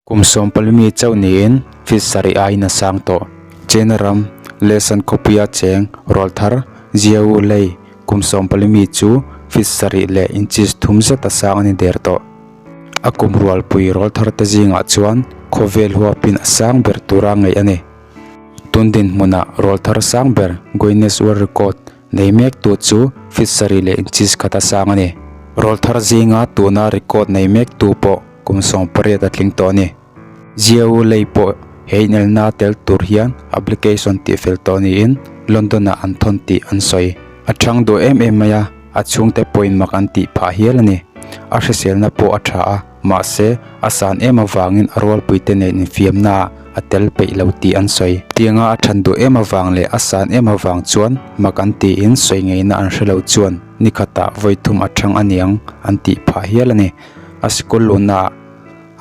Kum sawmpali mi chauh niin feet sarih aiin a sang tawh. China ram Leshan khawpuia cheng rawlthar Jiao Lei kum sawmpali mi chu feet sarih leh inches thum zet a sang a ni der tawh. A kum rualpui rawlthar te zingah chuan khawvel huapin a sang ber tura ngaih a ni. Tun dinhmunah rawlthar sang ber Guinness World Record nei mek tu chu feet sarih leh inches khat a sang a ni. Rawlthar zinga tuna record nei mek tu pawh kum 18 a tling tawh a ni. Jiao Lei pawh he inelna tel tur hian application tih fel tawh niin London ah an thawn tih an sawi. A thang duh em em mai a, a chhungte pawhin mak an tih phah hial a ni. A hriselna pawh a tha a, mahse a san em avangin a rualpuite nen infiamna ah a tel peih lo tih an sawi. Tianga a than duh em avang leh a san em avang chuan mak an tiin sawi ngeina an hre lo chuan ni khatah vawi thum a thang aniang an tih phah hial a ni. A sikul luhna ah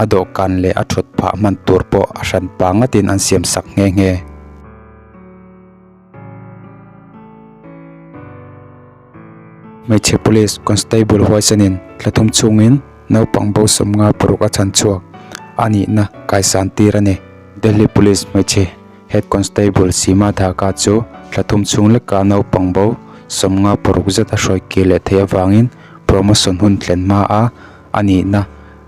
a dawhkan leh a thut phah hman tur pawh a hran pa ngatin an siam sak nghe nghe. Hmeichhe Police Constable huaisanin thla thum chhungin naupang bo sawmnga paruk a chhan chhuak a nihna kaisan tir a ni. Delhi Police hmeichhe Head Constable Seema Dhaka chu thla thum chhung leka naupang bo sawmnga paruk zet a hruai kir leh theih avangin promotion hun thlen hma a a nihna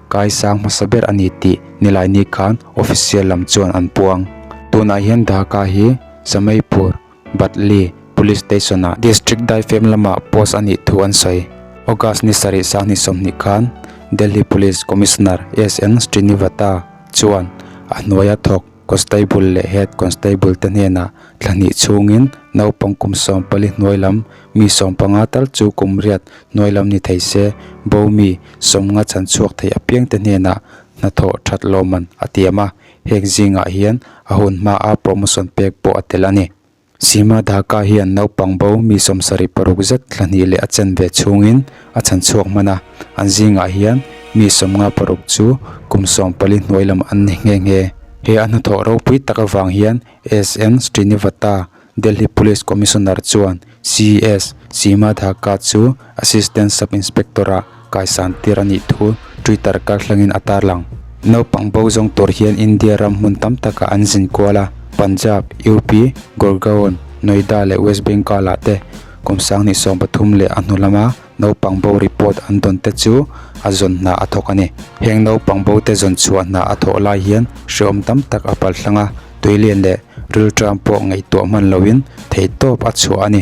kaisang hmasa ber a ni tih Nilaini khan official lam chuan an puang. Tunah hian Dhaka hi Samaipur Batli Police Station-ah District Daifem lamah post a nih thu an sawi. August ni sarih sanghnih sawmhnih khan Delhi Police Commissioner SN Srinivata chuan a hnuaia thawk Constable leh Head Constable te hnenah thla hnih chhungin naupang kum 14 hnuai lam mi 15 tal chu kum riat hnuai lam ni thei se bo mi sawmnga chan chhuak thei apiang te hnenah hnathawh that lawmman a tiam a. Heng zingah hian a hun hmaa promotion pek pawh a tel a ni. Seema Dhaka hian naupang bo mi 76 zet thla hnih leh a chen ve chhungin a chhan chhuak hman a, an zingah hian mi 56 chu kum 14 hnuai lam an ni nghe nghe. He a hnathawh ropui tak avang hian SN Srinivata, Delhi Police Commissioner chuan CS Seema Dhaka chu Assistant Sub-Inspector-ah kaisan tir a nih thu Twitter kalthlangin a tarlang. Naupang bo zawng tur hian India ram hmun tam takah an zin kual a, Punjab, UP, Gurgaon, Noida leh West Bengal ah te kum 2013 leh a hnu lama naupang bo report an dawn te chu a zawn hna a thawk a ni. Heng naupang bo te zawn chhuah hna a thawh lai hian hrehawm tam tak a palhlang a, tuilian leh rilṭam pawh ngaihtuah hman loin theihtawp a chhuah a ni.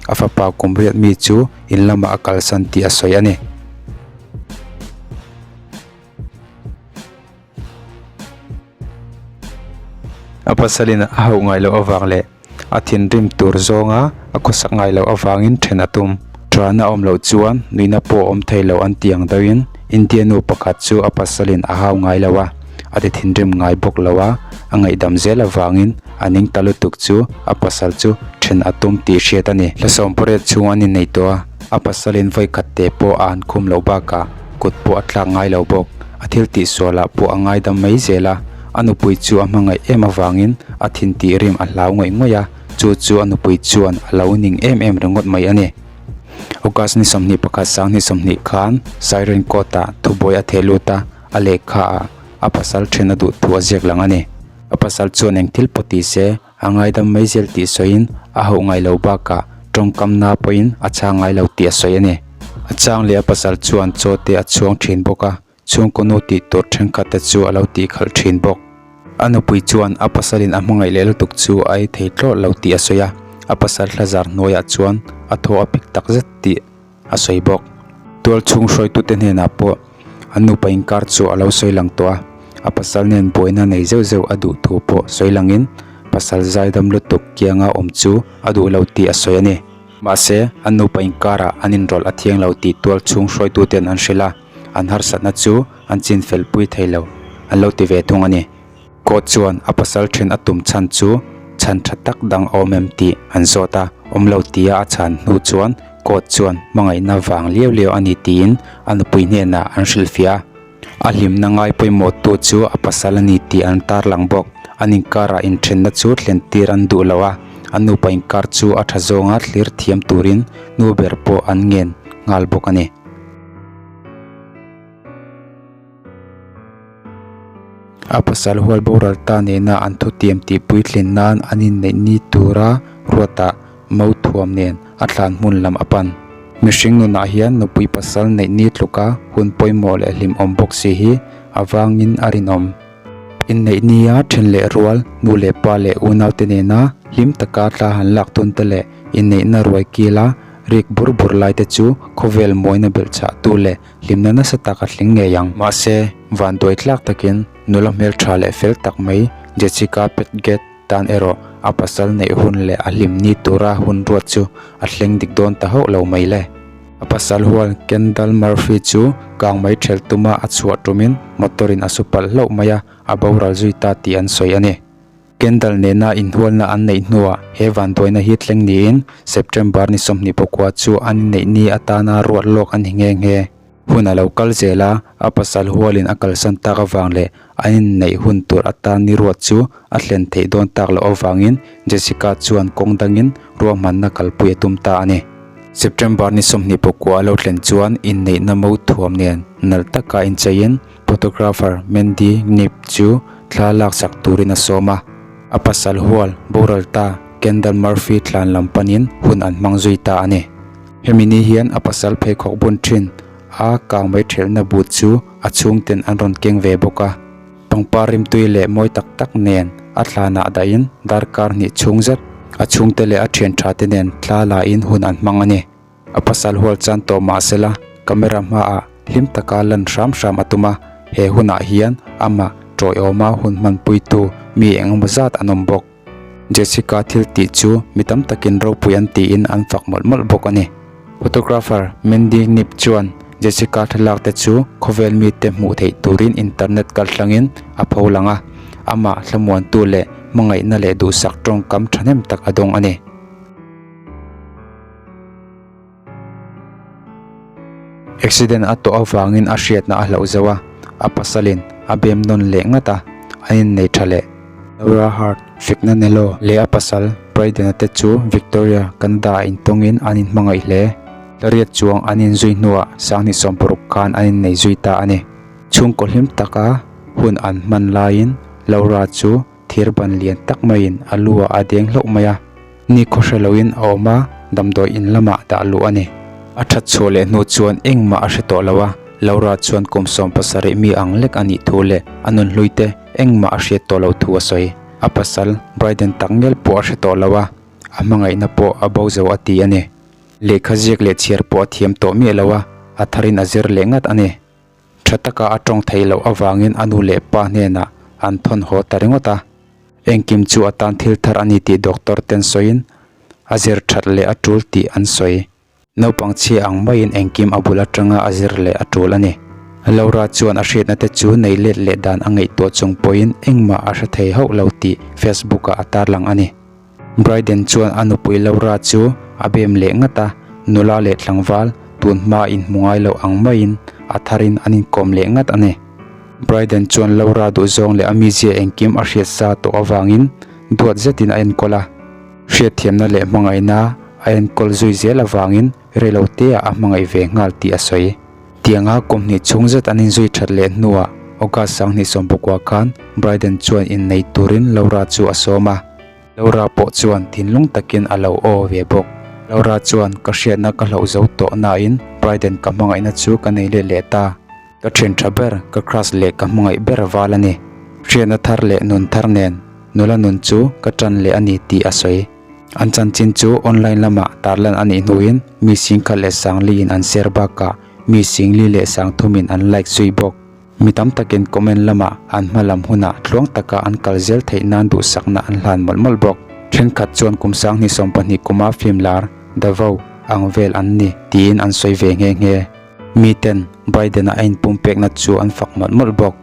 A fapa kum riat mi chu in lamah a kalsan tih a sawi a ni. A pasalin a hauh ngai loh avang leh a thinrim tur zawnga a khawsak ngai loh avangin then a tum. Ṭana awm loh chuan nuihna pawh a awm thei lo an tih ang deuhin India nu pakhat chu a pasalin a hau ngai lo a, a ti thinrim ngai bawk lo a, a ngaihdam zel avangin a ning ta lutuk chu a pasal chu then a tum tih hriat a ni. Hla sawmpariat chhung an inneih tawh a, a pasalin vawikhat te pawh a han khum loh bakah kut pawh a tlak ngai lo bawk. A thil tihsualah pawh a ngaidam mai zel a, a nupui chu a hmangaih em avangin a thin tih rim a hlau ngawih ngawih a, chu chu a nupui chuan a lo ning em em ringawt mai a ni. August ni 21 sanghnih 20 khan Siren Court ah thubuai a theh lut a, a lehkha ah a pasal then a duh thu a ziak lang a ni. A pasal chuan eng thil pawh ti se a ngaidam mai zel tih sawiin a hauh ngai lo bakah tawngkam na pawhin a chhang ngai lo tih a sawi a ni. A chang leh a pasal chuan chaw te a chhuang thin bawk a, chhungkaw nu tih tur thenkhat te chu a lo tih khalh thin bawk. A nupui chuan a pasalin a hmangaih leh lutuk chu a ei thei tlawt lo tih a sawi a, a pasal thlazar hnuaiah chuan a thaw a pik tak zet tih a sawi bawk. Tual chhung hruaitute hnenah pawh an nupa inkar chu a lo sawi lang tawh a, a pasal nen buaina nei zeuh zeuh a duh thu pawh sawi langin pasal zaidam lutuk kianga awm chu a duh lo tih a sawi a ni. Mahse, an nupa inkarah an inrawlh a thiang lo tih tual chhung hruaituten an hrilh a, an harsatna chu an chin fel pui thei lo an lo ti ve thung a ni. Court chuan a pasal then a tum chhan chu chhan tha tak dang a awm em tih an zawt a, awm lo tia a chhan hnu chuan court chuan hmangaihna vang liau liau a ni tiin a nupui hnenah an hrilhfiah a. A hlimna ngai pawimawhtu chu a pasal a ni tih an tarlang bawk. An inkarah inthenna chu thlen tir an duh lo a, an nupa inkar chu a tha zawnga thlir thiam turin nu ber pawh an ngen nghal bawk a ni. A pasal hual boral ta nena an thutiam tih puitlin nan an inneih ni tura ruatah mo thuam nen a thlan hmun lam a pan. Mihring nunah hian nupui pasal neih ni tluka hun pawimawh leh hlimawm bawk si hi a vangin a rinawm. Inneih nia then leh rual, nu leh pa leh unaute nena hlim taka thla han lak tun te leh inneihna ruai kila rik bur bur lai te chu khawvel mawina belhchhahtu leh hlimna nasa tak a tling ngei ang. Mahse, vanduai tlak takin nula hmeltha leh fel tak mai Jessica Petget tan erawh a pasal neih hun leh a hlim ni tura hun ruat chu a thleng dik dawn ta hauh lo mai le. A pasal hual Kendall Murphy chu kang mai thelh tuma a chhuah tumin motor in a su palh hlauh mai a, a boral zui ta tih an sawi a ni. Kendall nena inhualna an neih hnuah he vanduaina hi thleng niin September ni 20 pakua chu an inneih ni atana ruat lawk a ni nghe nghe. Hun a lo kal zel a, a pasal hualin a kalsan tak avang leh an inneih hun tur atan ni ruat chu a thlen theih dawn tak loh avangin Jessica chuan kawng dangin ruahmanna kalpui a tum ta a ni. September ni 20 pakua a lo thlen chuan inneihna mo thuam nen nalh taka incheiin photographer Mandy Knibb chu thla laksak turin a sawm a. A pasal hual boral ta Kendall Murphy tlan lam panin hun an hmang zui ta a ni. Hemi ni hian a pasal pheikhawk bun thin a kang mai thelhna but chu a chhungten an rawn keng ve bawk a. Pangpar rimtui leh mawi tak tak nen a thlanah dahin darkar hnih chhung zet a chhungte leh a thian tha te nen thla lain hun an hmang a ni. A pasal hual chan tawh mah sela camera hmaah hlim taka lan hram hram a tum a, he hunah hian amah tawiawma hun hmanpuitu mi engemaw zat an awm bawk. Jessica thil tih chu mi tam takin ropui an tiin an fak mawlh mawlh bawk a ni. Photographer Mandy Knibb chuan Jessica thlalak te chu khawvel mite hmuh theih turin internet kaltlangin a pho lang a, amah thlamuantu leh hmangaihna leh duhsak tawngkam thahnem tak a dawng a ni. Accident a tawh avangin a hriatna a hlauh zo a, a pasalin a bem nawn leh ngat a, an innei tha leh. Laura Hart, Fignanello leh a pasal Brayden-a te chu Victoria, Canada-ah intawngin an inhmangaih hle. Hlariat chuang an inzui hnuah Sanghnih 60 khan an innei zui ta a ni. Chhungkaw hlim taka hun an hman laiin Laura chu thir ban lian tak maiin a lu ah a deng hlauh mai a, ni khaw hre loin a awm a, damdawi in lamah dah luh a ni. A that chhuah leh hnu chuan engmah a hre tawh lo a, Laura chuan kum 70 mi ang lek a nih thu leh a nunhlui te engmah a hriat tawh loh thu a sawi. A pasal Bryden tak ngial pawh a hre tawh lo a, a hmangaihna pawh a bo zo a ti a ni. Lehkha ziak leh chhiar pawh a thiam tawh miah lo a, a tharin a zir leh ngat a ni. Tha taka a tawng theih loh avangin a nu leh pa hnenah an thawn haw ta ringawt a. Engkim chu a tan thil thar a ni tih doctor ten sawiin a zir that leh a tul tih an sawi. Naupang chhia ang maiin engkim a bul atanga a zir leh a tul a ni. Laura chuan a hriatna te chu nei let leh dan a ngaihtuah chung pawhin engmah a hre thei hauh lo tih Facebook ah a tarlang a ni. Bryden chuan a nupui Laura chu a bem leh ngat a, nula leh tlangval tun hmaa inhmu ngai loh ang maiin a tharin an inkawm leh ngat a ni. Bryden chuan Laura duhzawng leh a mizia engkim a hriat sa tawh avangin duat zetin a enkawl a, hriatthiamna leh hmangaihna a enkawl zui zel avangin reiloteah a hmangaih ve nghal tih a sawi. Tianga kum hnih chhung zet an inzui that leh hnuah August 2019 khan Bryden chuan innei turin Laura chu a sawm a. Laura pawh chuan thinlung takin a lo aw ve bawk. Laura chuan, Ka hriatna ka hlauh zo tawh nain Bryden ka hmangaihna chu ka nei let leh ta. Ka thian tha ber, ka crush leh ka hmangaih ber val a ni. Hriatna thar leh nun thar nen nula nun chu ka tan leh a ni tih a sawi. An chanchin chu online lamah tarlan a nih hnuin mi singkhat leh sangliin an share bakah mi singli leh sangthumin an like zui bawk. Mi tam takin comment lamah an hma lam hunah tluang taka an kal zel theih nan duhsakna an hlan mawlh mawlh bawk. Thenkhat chuan kum 2020 kuma film lar The Vow ang vel an ni tiin an sawi ve nghe nghe. Miten Biden-a a inpumpekna chu an fak mawlh mawlh bawk.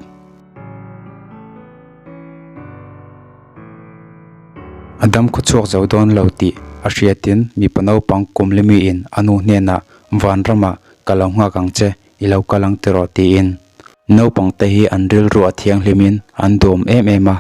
A dam khaw chhuak zo dawn lo tih a hriatin mipa naupang kum limiin a nu hnenah Vanramah ka lo nghak ang che, i lo kal ang tiraw tiin. Naupang te hi an rilru a thianghlimin an duhawm em em a,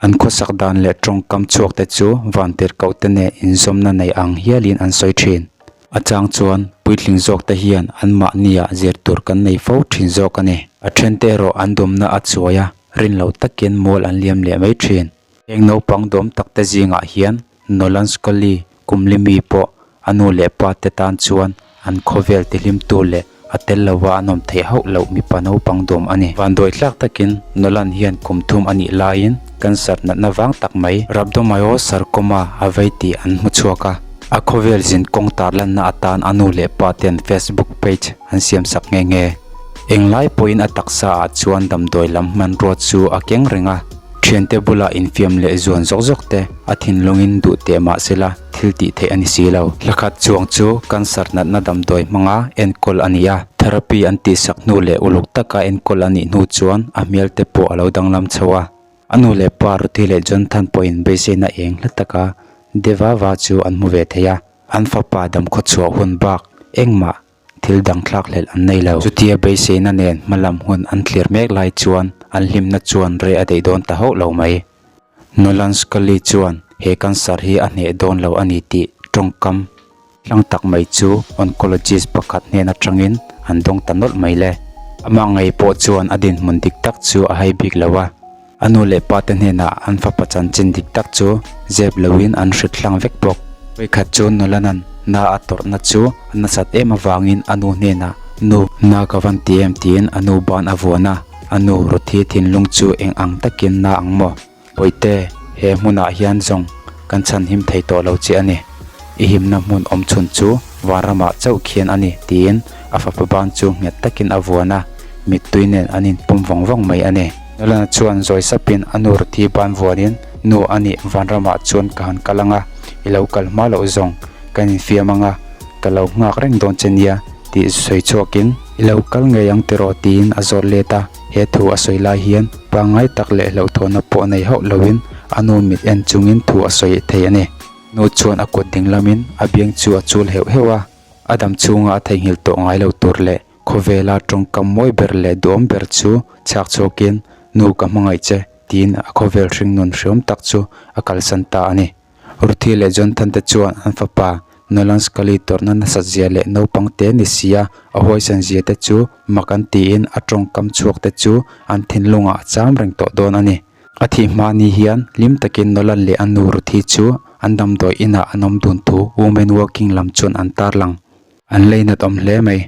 an khawsak dan leh tawngkam chhuak te chu vantirhkoh te nen inzawmna nei ang hialin an sawi thin. A chang chuan puitling zawk te hian anmahniah zir tur kan nei fo thin zawk a ni. A then te erawh an dumna a chuai a. rin lo takin mual an liam leh mai thin. Heng naupang dawm takte zingah hian Nolan Scully Kumlimi pawh a nu leh pa te tan chuan an khawvel tihlimtu leh a tel lova an awm theih hauh loh mipa naupang dawm a ni. Vanduai tlak takin Nolan hian kum thum a nih laiin cancer natna vang tak mai Rhabdomyosarcoma a vei tih an hmu chhuak a. A khawvel zin kawng tarlanna atan a nu leh pa ten Facebook page an siam sak nghe nghe. Englai pawhin a taksa ah chuan damdawi lam hmanrua chu a keng reng a. Thiante bulah infiam leh zuan zawk zawk te a thinlungin duh teh mah sela thil tih theih a ni si lo. Hla khat chuang chu cancer natna damdawi hmanga enkawl a ni a, therapy an tihsak hnu leh uluk taka enkawl a nih hnu chuan a hmel te pawh a lo danglam chho a. A nu leh pa Ruthie leh Jonthan pawhin beiseina eng hla taka Devava chu an hmu ve thei a, an fapa damkhawchhuah hun bak engmah Thil dang thlak hlelh an nei lo. Chutia beiseina nen hmalam hun an thlir mek lai chuan an hlimna chuan rei a daih dawn ta hauh lo mai. Nolan Scully chuan he cancer hi a hneh dawn lo a ni tih tawngkam tlang tak mai chu oncologist pakhat hnen atangin an dawng ta nawlh mai le. Amah ngei pawh chuan a dinhmun dik tak chu a hai bik lo a. A nu leh pa te hnenah an fapa chanchin dik tak chu zep loin an hrit hlang vek bawk. Vawikhat chu Nolana'n na a tawrhna chu a nasat em avangin a nu hnenah, Nu, na ka van ti em tiin a nu ban a vuan a, a nu Ruthi thinlung chu eng ang takin na ang maw? Bawihte, he hmunah hian zawng kan chhanhim thei tawh lo che a ni. I himna hmun awm chhun chu vanramah chauh khian a ni tiin a fapa ban chu nghet takin a vuan a, mittui nen an inpawm vawng vawng mai a ni. Nolana chuan zawi sapin a nu Ruthi ban vuanin, Nu a nih, vanramah chuan ka han kal ang a, i lo kal hma loh zawng, kan infiam ang a, ka lo nghak reng dawn che nia tih sawi chhuakin, I lo kal ngei ang tiraw tiin a zawt let a, he thu a sawi lai hian pangngai tak leh hlauhthawnna pawh nei hauh loin a nu mit en chungin thu a sawi thei a ni. Nu chuan a kut ding lamin a biang chu a chul heuh heuh a, a dam chhunga a theihnghilh tawh ngai lo tur leh khawvela tawngkam mawi ber leh duhawm ber chu chhak chhuakin, Nu ka hmangaih che, tiin a khawvel hringnun hriawm tak chu a kalsan ta a ni. Ruthie leh Jonthan te chuan an fapa Nolan Scully tawrhna nasat zia leh naupang te ni sia a huaisan zia te chu mak an tiin a tawngkam chhuak te chu an thinlungah a cham reng tawh dawn a ni. A thih hma ni hian hlim takin Nolan leh a nu Ruthie chu an damdawi inah an awm dun thu Women Working lam chuan an tarlang. An leinat awm hle mai.